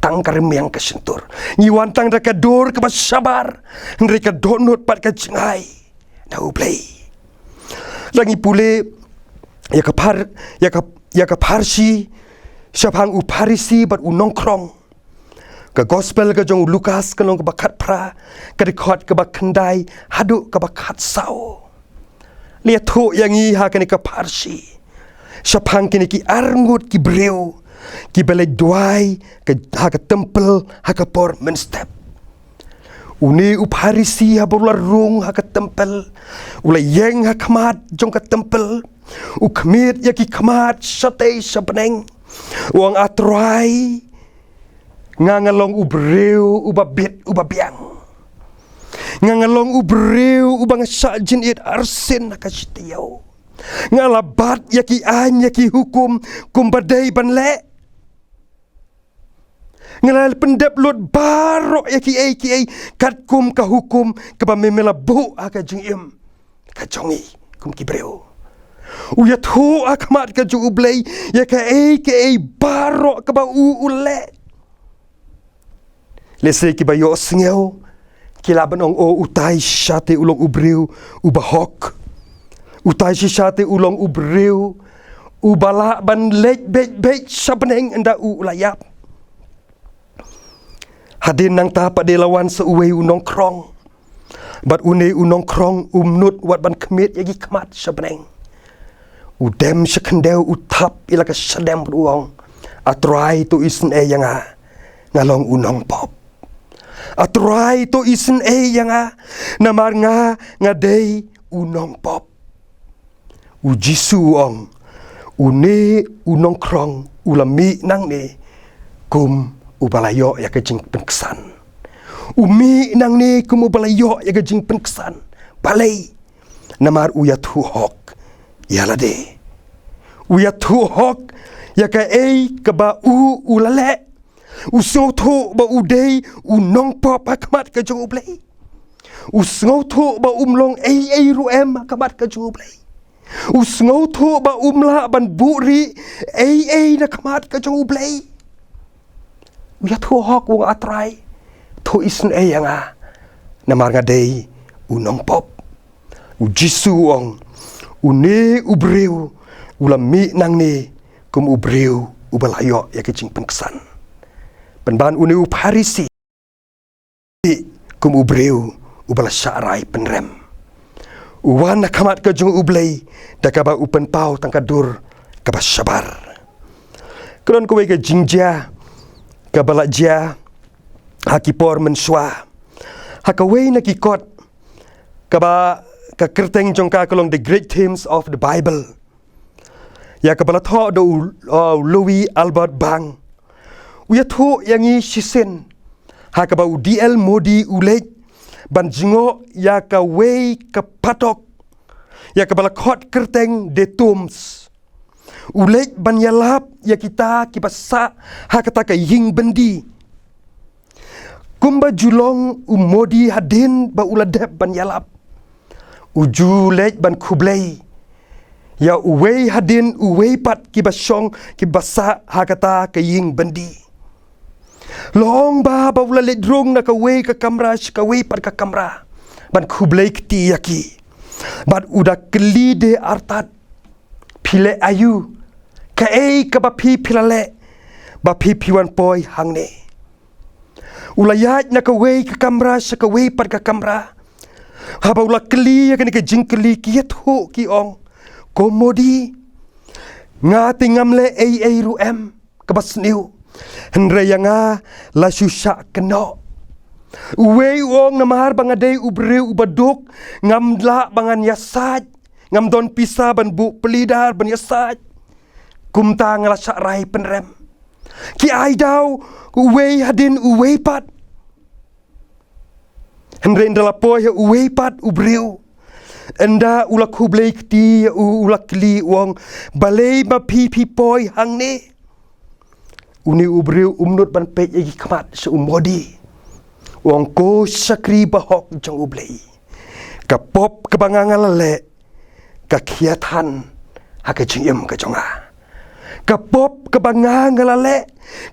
tang ka rmiang ka shyntur. Ngi wan tang da ka dur kaba shabar, hynrei ka dohnud pat ka jngai na U Blei. Lada ngi pule ïa ka phar, ïa ka, ïa ka pharshi shaphang u Pharisi bad u nongkhrong. Ka gospel ka jong u Lukas ka lynnong kaba khatphra, ka dkhot kaba khyndai haduh kaba khatsaw. La ïathuh ïa ngi ha kane ka pharshi shaphang kine ki arngut ki briew kiba leit duwai ka, ha ka templ ha ka por mynstep. Une u Pharisi haba u la rung ha ka templ, u la ïeng ha khmat jong ka templ, u khmied ïa ki khmat shatei shabneng. U ong, "A Trai, nga nga long u briew uba bit uba biang. Nga nga long u briew uba nga shah jynit arsien ha ka shi taïew. Nga la bat ïa ki aiñ ïa ki hukum kumba dei ban leh. Nga la pyndep lut baroh ïa kiei kiei katkum ka hukum kaba me me la buh ha ka jingim ka jong ngi kum ki briew." U ïathuh ha khmat ka jong U Blei ïa kaei kaei baroh kaba u u leh. Lehse kiba ïohsngew ki lah ban ong, "O, utai shisha te u long u briew uba hok. Utai shisha te u long u briew uba lah ban leit beit beit shabneng ynda u u la ïap." Hadien nangta pat de la wan sa uwei u nongkhrong. Bad une u nongkhrong um nud wat ban khmied ïa ki khmat shabneng. U dem sha khyndew, u thap ïa la ka shadem bad u ong, "A Trai, to isynei ïa nga. Nga long u nongpop. A Trai, to isynei ïa nga. Namar nga, nga dei u nongpop." U Jisu u ong, "Une u nongkhrong u la mih nangne kum uba la ïoh ïa ka jingpynksan. U mih nangne kum uba la ïoh ïa ka jingpynksan. Balei? Namar u ïathuh hok ïa lade. U ïathuh hok ïa kaei kaba u u la leh. U sngewthuh ba u dei u nongpop ha khmat ka jong U Blei. U sngewthuh ba um long ei ei ruh em ha khmat ka jong U Blei. U sngewthuh ba um lah ban buhrieh ei ei na khmat ka jong U Blei. U ïathuh hok, u ong, 'A Trai, to isynei ïa nga, namar nga dei u nongpop.' U Jisu u ong, 'Une u briew u la mih nangne kum u briew uba la ïoh ïa ka jingpynksan.' Pynban une u Pharisi kum u briew uba la shah rai pynrem, u wan ha khmat ka jong U Blei da kaba u pynpaw tang ka dur kaba shabar. Ka don kawei ka jingjia kaba la jia ha ki por mynshuwa ha kawei na ki kot kaba ka kyrteng jong ka ka long The Great Themes of the Bible, ïa kaba la thoh da u, uh, Louis Albert Bang. U ïathuh ïa ngi shisien ha kaba u D L Moody u leit ban jngoh ïa kawei ka phatok ïa kaba la khot kyrteng The Tombs. U leit ban ïalap ïa kita kiba sah ha kata ka ïing byndi. Kumba ju long u Moody hadien ba u la dep ban ïalap, u ju leit ban khublei ïa uwei hadien uwei pat kiba shong kiba sah ha kata ka ïing byndi. Long ba, ba u la leit rung na kawei ka kamra sha kawei pat ka kamra ban khublei kti ïa ki. Bad u da kylli de artat, phi leh aïu? Kaei kaba phi phi la leh ba phi phi wan poi hangne? U la ïaid na kawei ka kamra sha kawei pat ka kamra. Haba u la kylli ïa kane ka jingkylli ki ïathuh ki ong, ko modi, nga te ngam leh ei ei ruh em kaba sniew, hynrei ïa nga la shu shah kynnoh. Uwei u ong, namar ba nga dei u briew uba duk, ngam lah ba ngan ïasaid, ngam don pisa ban buh pylidar ban ïasaid. Kumta nga la shah rai pynrem. Ki ai daw uwei hadien uwei pat. Hynrei ynda la poi ha uwei pat u briew, ynda u la khublei kti ïa u, u la kylli u ong, balei ba phi phi poi hangne? Une u briew um nud ban peit ïa ki khmat sha u modi. U ong, ko shakri bahok jong U Blei, ka pop kaba nga nga la leh ka khia than ha ka jingim ka jong nga. Ka pop kaba nga nga la leh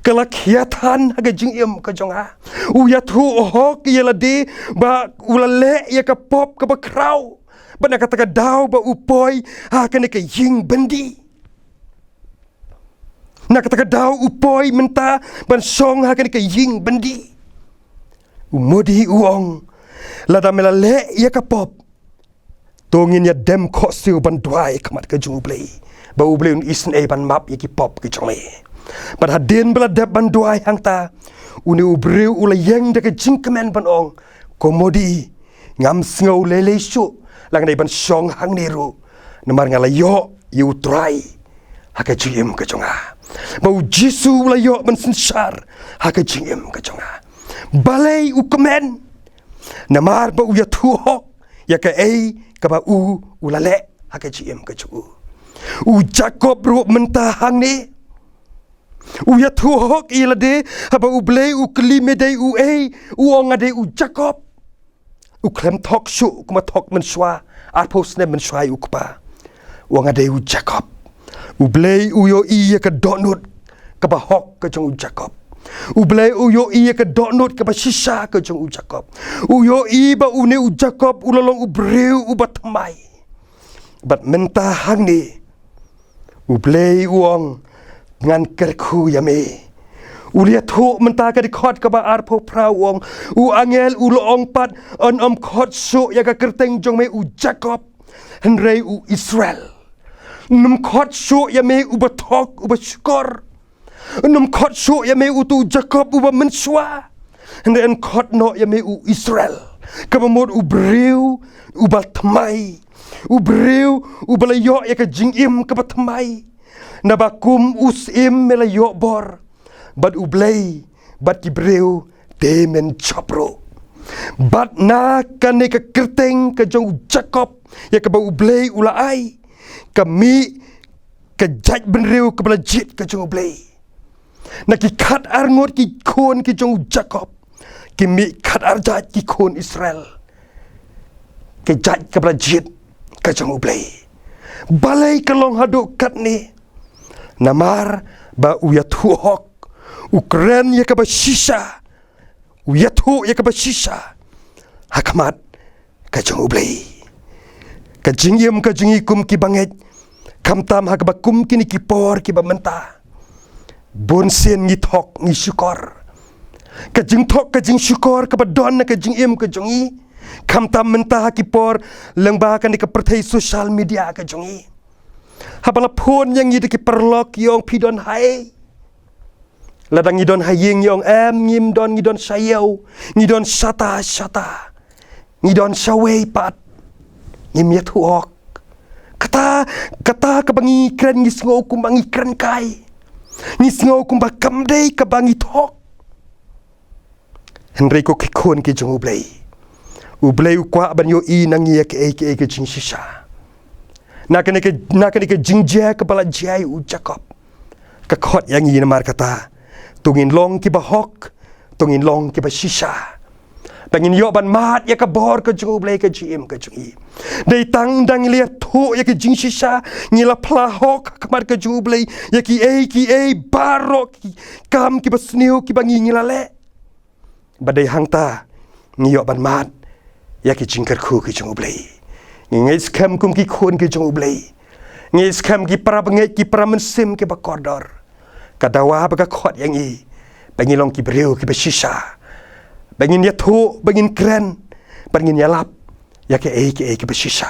ka la khia than ha ka jingim ka jong nga. U ïathuh hok ïa lade ba u la leh ïa ka pop kaba khraw. Bad na kata ka daw ba u poi ha kane ka ïing byndi. Na kata ka daw u poi mynta ban shong ha kane ka ïing byndi. U modi u ong, lada me la leh ïa ka pop, to ngin ïa dem khohsiew ban duwai khmat ka jong U Blei, ba U Blei un isynei ban map ïa ki pop ki jong me. Bad hadien ba la dep ban duwai hangta, une u briew u la ïeng da ka jingkmen ban ong, ko modi, ngam sngew lei lei shuh lada nga dei ban shong hangne ruh, namar nga la ïoh ïa U Trai ha ka jingim ka jong nga, ba U Jisu u la ïoh ban synshar ha ka jingim ka jong nga. Balei u kmen? Namar ba u ïathuh hok ïa kaei kaba u u la leh ha ka jingim ka jong u. U Jakob ruh mynta hangne u ïathuh hok ïa lade, haba U Blei u kylli, me dei uei? U ong, nga dei u Jakob. U khlem thok shuh kumba thok mynshuwa, arphew snem mynshuwa ïa u kpa. U ong, nga dei u Jakob. U Blei u ïohi ïa ka dohnud kaba hok ka jong u Jakob. U Blei u ïohi ïa ka dohnud kaba shisha ka jong u Jakob. U ïohi ba une u Jakob u la long u briew uba thymmai. Bad mynta hangne U Blei u ong, ngan kyrkhu ïa me. U la ïathuh mynta ka dkhot kaba arphew phra u ong, u angel u la ong pat, yn ym khot shuh ïa ka kyrteng jong me u Jakob, hynrei u Israel. Yn ym khot shuh ïa me uba thok, uba shukor. Yn ym khot shuh ïa me uto u Jakob uba mynshuwa. Hynrei yn khot noh ïa me u Israel, kaba mut u briew uba thymmai, u briew uba la ïoh ïa ka jingim kaba thymmai. Naba kum u syiem me la ïoh bor, bad U Blei bad ki briew te men jop ruh. Bad na kane ka kyrteng ka jong u Jakob ïa kaba U Blei u la ai, ka mih ka jaitbynriew kaba la jied ka jong U Blei. Na ki khatar ngut ki khun ki jong u Jakob, ki mih khatar jait ki khun Israel, ka jait kaba la jied ka jong U Blei. Balei ka long haduh katne? Namar ba u ïathuh hok, u kren ïa kaba shisha, u ïathuh ïa kaba shisha ha khmat ka jong U Blei. Ka jingim ka jong ngi kum ki bangeit, khamtam ha kaba kum kine ki por kiba mynta, bun sien ngi thok ngi shukor. Ka jingthok ka jingshukor kaba don na ka jingim ka jong ngi, khamtam mynta ha ki por lyngba kane ka pyrthei social media ka jong ngi. Haba la phone ïa ngi da ki paralok, ki ong, phi don haei? Lada ngi don ha ïing ngi ong, em, ngim don, ngi don sha ïew, ngi don shata shata, ngi don shawei pat, ngim ïathuh hok. Kata, kata kaba ngi kren ngi sngew kumba ngi kren kai, ngi sngew kumba kam dei kaba ngi thok. Hynrei ko ki khun ki jong U Blei, U Blei u kwah ban ïohi na ngi ïa kaei kaei ka jingshisha. Na kane ka, na kane ka jingjia kaba la jia ïa u Jakob, ka khot ïa ngi namar kata, to ngin long kiba hok, to ngin long kiba shisha. ba ngin ïoh ban mad ïa ka bor ka jong U Blei ha ka jingim ka jong ngi. Dei tang ynda ngi la ïathuh ïa ka jingshisha, ngi la phla hok ha khmat ka jong U Blei ïa kiei kiei baroh ki kam kiba sniew kiba ngi ngi la leh. Ba dei hangta ngi ïoh ban mad ïa ki jingkyrkhu ki jong U Blei. Ngi ngeit skhem kum ki khun ki jong U Blei. Ngi ngeit skhem ki para bangeit, ki para mynsiem kiba kordor. Ka dawa ba ka khot ïa ngi ba ngin long ki briew kiba shisha, ba ngin ïathuh, ba ngin kren, ba ngin ïalap ïa kiei kiei kiba shisha.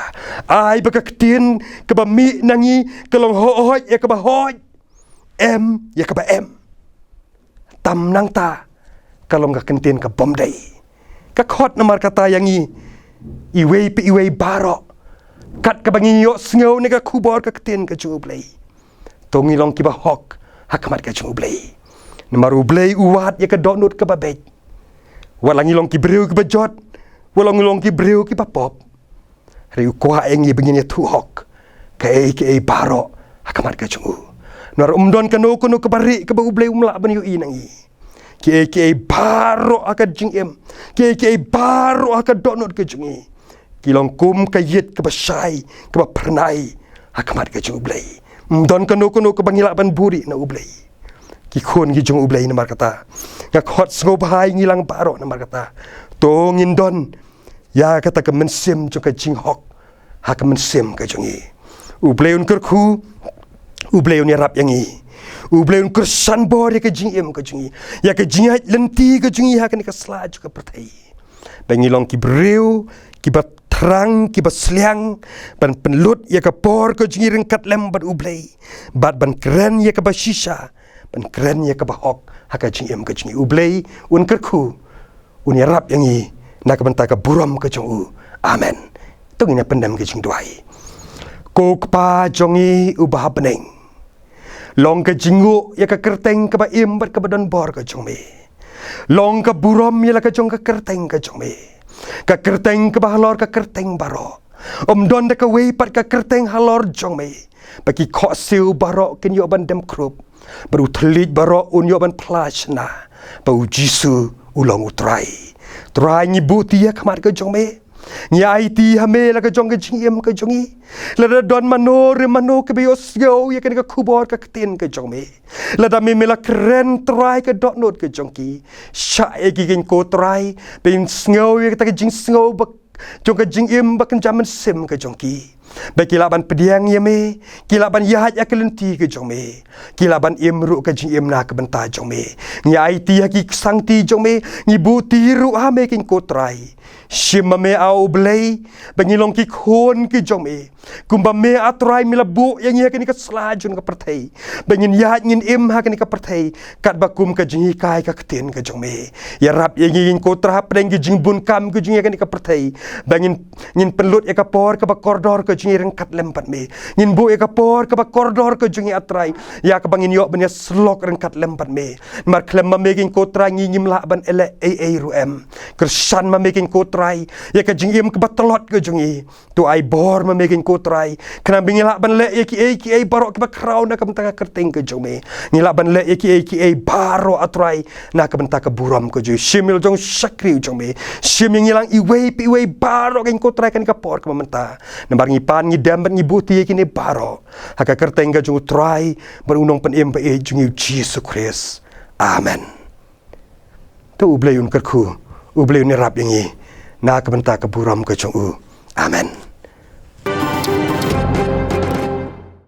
Ai ba ka ktien kaba mih na ngi ka long hooid ïa kaba hooid, em ïa kaba em. Tam nangta ka long ka ktien ka bym dei. Ka khot namar kata ïa ngi iwei pa iwei baroh, kat kaba ngi ïohsngew na ka khubor ka ktien ka jong U Blei, to ngi long kiba hok ha khmat ka jong U Blei. Namar U Blei u wad ïa ka dohnud kaba beit. Wat la ngi long ki briew kiba jot, wat la ngi long ki briew kiba pop, hynrei u kwah ïa ngi ba ngin ïathuh hok kaei kaei baroh ha khmat ka jong u. Namar ym don kano kano kaba rieh kaba U Blei um lah ban ïohi na ngi. Kiei kiei baroh ha ka jingim, kiei kiei baroh ha ka dohnud ka jong ngi, ki long kum ka ïit kaba shai, kaba phyrnai ha khmat ka jong U Blei. Ym don kano kano kaba ngi lah ban buhrieh na U Blei. Ki khun ki jong U Blei, namar kata nga khot sngewbha ïa ngi lang baroh, namar kata to ngin don ïa kata ka mynsiem jong ka jinghok ha ka mynsiem ka jong ngi. U Blei un kyrkhu, U Blei un ïarap ïa ngi. U Blei un kyrshan bor ïa ka jingim ka jong ngi, ïa ka jingïaid lynti ka jong ngi ha kane ka sla jong ka pyrthei, ba ngi long ki briew kiba thrang, kiba sliang, ban pynlut ïa ka por ka jong ngi ryngkat lem bad U Blei, bad ban kren ïa kaba shisha, ban kren ïa kaba hok ha ka jingim ka jong ngi. U Blei un kyrkhu, un ïarap ïa ngi na ka bynta ka burom ka jong u. Amen. To ngin ïa pyndem ka jingduwai. Ko Kpa jong ngi uba ha bneng, long ka jingnguh ïa ka kyrteng kaba im bad kaba don bor ka jong me. Long ka burom ïa la ka jong ka kyrteng ka jong me, ka kyrteng kaba halor ka kyrteng baroh. Ym don da kawei pat ka kyrteng halor jong me ba ki khohsiew baroh kin ïoh ban dem khrup, bad u thylliej baroh un ïoh ban phla shynna ba U Jisu u long U Trai. Trai, ngi buh kti ha khmat ka jong me. Ngi aiti ha me la ka jong ka jingim ka jong ngi. Lada don mano re mano kiba ïohsngew ïa kane ka khubor ka ktien ka jong me, lada me, me la kren, Trai, ka dohnud ka jong ki, shah ïa ki, ko Trai, ba kin sngew ïa kata ka jingsngew ba jong ka jingim ba kynja mynsiem ka jong ki, ba ki lah ban pdiang ïa me, ki lah ban ïaid ïa ka lynti ka jong me, ki lah ban im ruh ka jingim na ka bynta jong me. Ngi aiti ha ki ksangkti jong me, ngi buh kti ruh ha me, ko Trai. Shim ma me, A U Blei, ba ngin long ki khun ki jong me, kumba me, A Trai, me la buh ïa ngi ha kane ka sla jong ka pyrthei, ba ngin ïaid ngin im ha kane ka pyrthei katba kum ka jinghikai ka ktien ka jong me. Ïarap ïa ngi, ko Trai, hapdeng ki jingbun kam ka jong ngi ha kane ka pyrthei, ba ngin, ngin pynlut ïa ka por kaba kordor ka jong ngi ryngkat lem bad me. Ngin buh ïa ka por kaba kordor ka jong ngi, A Trai, ïa kaba ngin ïoh ban ïasyllok ryngkat lem bad me. Namar khlem ma me, ko Trai, ngi ngim lah ban leh ei ei ruh em. Kyrshan ma me, ko Trai, ïa ka jingim kaba tlot ka jong ngi. To ai bor ma me, ko Trai, khnang ba ngi lah ban leh ïa kiei kiei baroh kiba khraw na ka bynta ka kyrteng ka jong me. Ngi lah ban leh ïa kiei kiei baroh, A Trai, na ka bynta ka burom ka jong me. Shim ïa la jong shakri jong me. Shim ïa ngi lang iwei pa iwei baroh, ko Trai, ha kane ka por kaba mynta. Namar ngi pan, ngi dem bad ngi buh kti ïa kine baroh ha ka kyrteng ka jong U Trai bad U Nongpynim ba ïeit jong ngi, U Jisu Khrist. Amen. To U Blei un kyrkhu, U Blei un ïarap ïa ngi na ka bynta ka burom ka jong u. Amen.